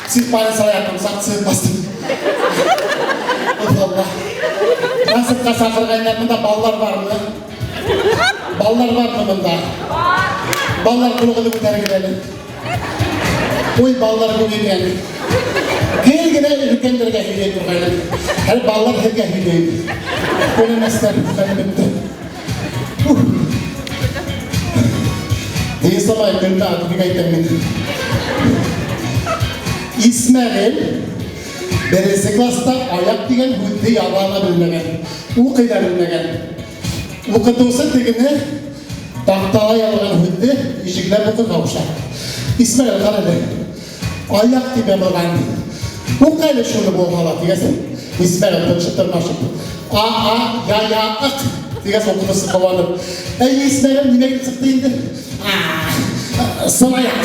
Психбольницаға ятам, саҡ бастым. Алла. Концертҡа саҡырғайнылар, бында балалар бармы? Балалар бармы бында? Балалар, ҡулығыҙҙы күтәрегеҙ әле. Ой, балалар күп икән. Гел генә өлкәндәргә һөйләй торғайным. Хәҙер балалар һеҙгә һөйләйем. Күрәмәстәр, хәлем бөттө. Дей самай, көлмә, бик әйтәм мин. Исмәгыйль беренсе класста аяҡ тигән һүҙҙе яҙа ла белмәгән, уҡый ҙа белмәгән. Уҡытыусы тегене таҡтала яҙылған һүҙҙе ишекләп уҡырға ҡуша. Исмәгыйль, ҡара әле. Аяҡ тип яҙылған. Уҡ әле шуны булһа ла, тигәс, Исмәгыйль тырышып тырмашып. А, а, я, я, ыҡ, тигәс, уҡытыусы ҡыуанып. Әй, Исмәгыйль, нимә килеп сыҡты инде? А, сынаяҡ.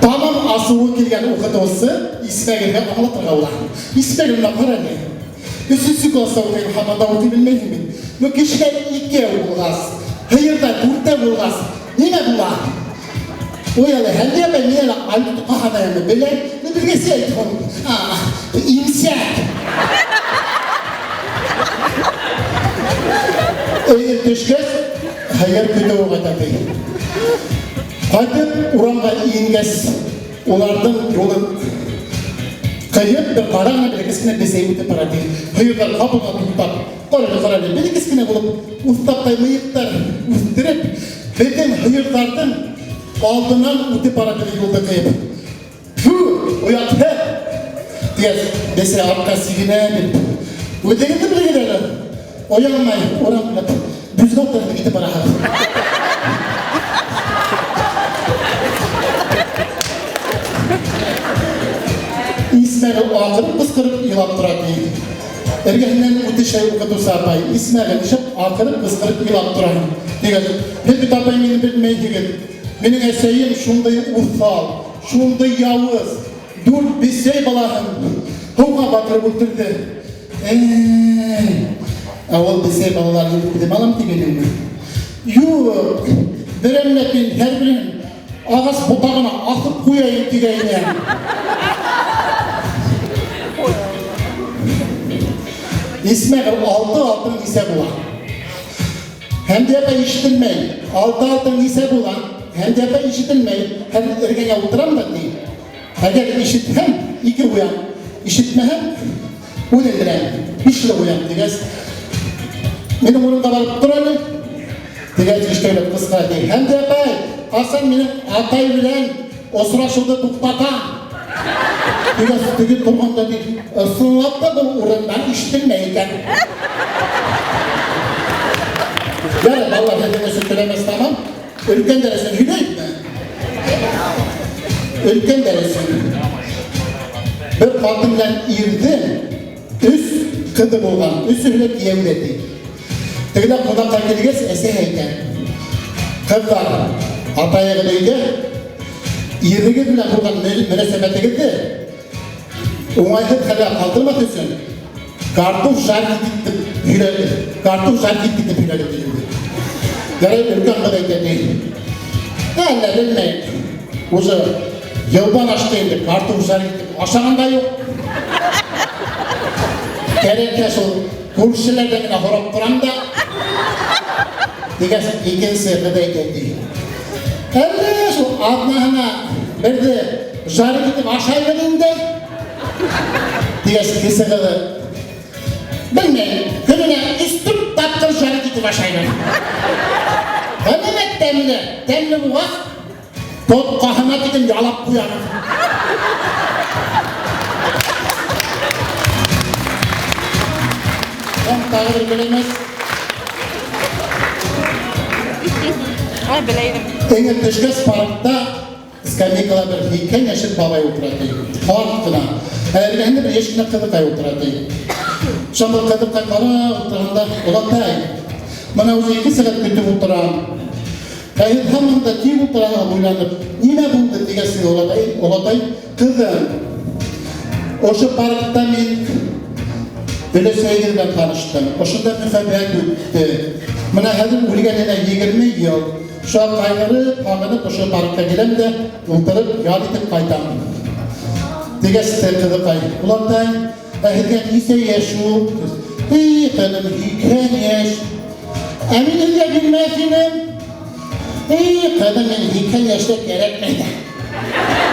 Тамам асыуы килгән уҡытыусы Исмәгыйльгә аңлатырға була. Исмәгыйль, менә ҡара әле. Өсөнсө класста уҡыйым, һаман да уҡый белмәйһең бит. Ну, кешегә икәү булғас, һыйырҙа дүртәү булғас, нимә була? Ой, әле, Хәмдиә апай, мин әле Альберт Ҡаһанайымды беләм. Ну, белгәс әйт һуң. Имсәк. Өйгә төшкәс, һыйыр көтөүе ҡайта ти. Ҡайтып урамға ингәс, уларҙың юлын ҡыйып, бер ҡара ғына бер кескенә бесәй үтеп бара ти. Һыйырҙар ҡапыл ғына туҡтап, ҡара әле, ҡара әле, бер кескенә булып, уҫлаптай мыйыҡтар үҫтереп, беҙҙең һыйырҙарҙың алдынан үтеп бара теге юлды ҡыйып. Фу, оятһыҙ! Тигәс, бесәй артҡа сигенә биреп. Үҙегеҙҙе белегеҙ әле. Оялмай урам буйлап бюстгальтерҙы китеп бараһығыҙ. Исмәгыйль аҡырып ҡысҡырып илап тора ти. Эргәһенән үтешәй уҡытыусы апай, Исмәгыйль, нишләп аҡырып ҡысҡырып илап тораһың? Тигәс, һеҙ бит, апай, мине белмәйһегеҙ. Минең әсәйем шундай уҫал, шундай яуыз, дүрт бесәй балаһын һыуға батырып үлтерҙе. Эй, ә ул бесәй балаларын үҙем алам тигәйнеңме? Юҡ, берәмләп мин һәр береһен ағас ботағына аҫып ҡуяйым тигәйнем. Исмәгыйль, алты алтың нисә була? Хәмдиә апай, ишетелмәй. Алты алтың нисә була? Хәмдиә апай, ишетелмәй. Хәҙер эргәңә ултырам да ти. Әгәр ишетһәм, ике ҡуям. Ишетмәһәм, үҙең белән бишле ҡуям тигәс, минең урынға барып тор әле. Тигәс, ишетәләп ҡысҡыра ти. Хәмдиә апай, ҡасан минең атай белән осрашыуҙы туҡтатам? Тигәс, теге торғанда ти, ысынлап та был урындан ишетелмәй икән. Ярай, балалар, һеҙҙең өсөн теләмәс тамам. Өлкәндәр өсөн һөйләйекме? Өлкәндәр өсөн. Бер ҡатын белән ирҙең өс ҡыҙы булған, өсөһө лә кейәүҙә ти. Тегеләр ҡунаҡҡа килгәс, әсәһе әйтә: Ҡыҙҙар, атайығыҙ өйҙә, ирегеҙ белән булған мөнәсәбәтегеҙҙе уңайһыҙ хәлгә ҡалдырмаҫ өсөн картуф жарить итеп һөйләгеҙ, картуф жарить итеп һөйләгеҙ тигән. Ярай, өлкән ҡыҙ әйтә ти. Әллә белмәйем. Уже йылдан ашты инде, картуф жарить итеп ашаған да юҡ. Кәрәккә шул күршеләрҙән генә һорап торам да. Тигәс, икенсе ҡыҙ әйтә ти. Әллә шул аҙнаһына берҙе жарить итеп ашайбыҙ инде. Тигәс, кесе ҡыҙы, белмәйем, көнөнә өс-дүрт тапҡыр жарить итеп ашайбыҙ. Ғәләмәт тәмле, тәмле булғас, тотҡаһына тиклем ялап ҡуябыҙ. Һәм тағы бер белемез. Ай, белә идем. Эңер төшкәс паркта скамейкала бер һикһән йәшлек бабай ултыра ти. Ҡарт ҡына. Ә эргәһендә бер йәш кенә ҡыҙыҡай ултыра ти. Шунда ҡыҙыҡай ҡарап ултырғанда, олатай, бына уже 2 сәғәт көтөп ултырам. Ә һеҙ һаман да тик ултыраһығыҙ уйланып, нимә булды тигәс, олатай, олатай, ҡыҙым, ошо паркта мин өләсәйегеҙ белән таныштым. Ошонда мөхәббәт үтте. Бына хәҙер үлгәненә 20 йыл. Шуға ҡайғырып, һағынып ошо паркка киләм дә, ултырып, ял итеп ҡайтам. Тигәс тә ҡыҙыҡай: "Олатай, ә һеҙгә нисә йәш ул?" "Эй, ҡыҙым, 80 йәш." "Ә мин һеҙгә бирмәҫ инем." "Эй, ҡыҙым, мин 80 йәштә кәрәкмәй."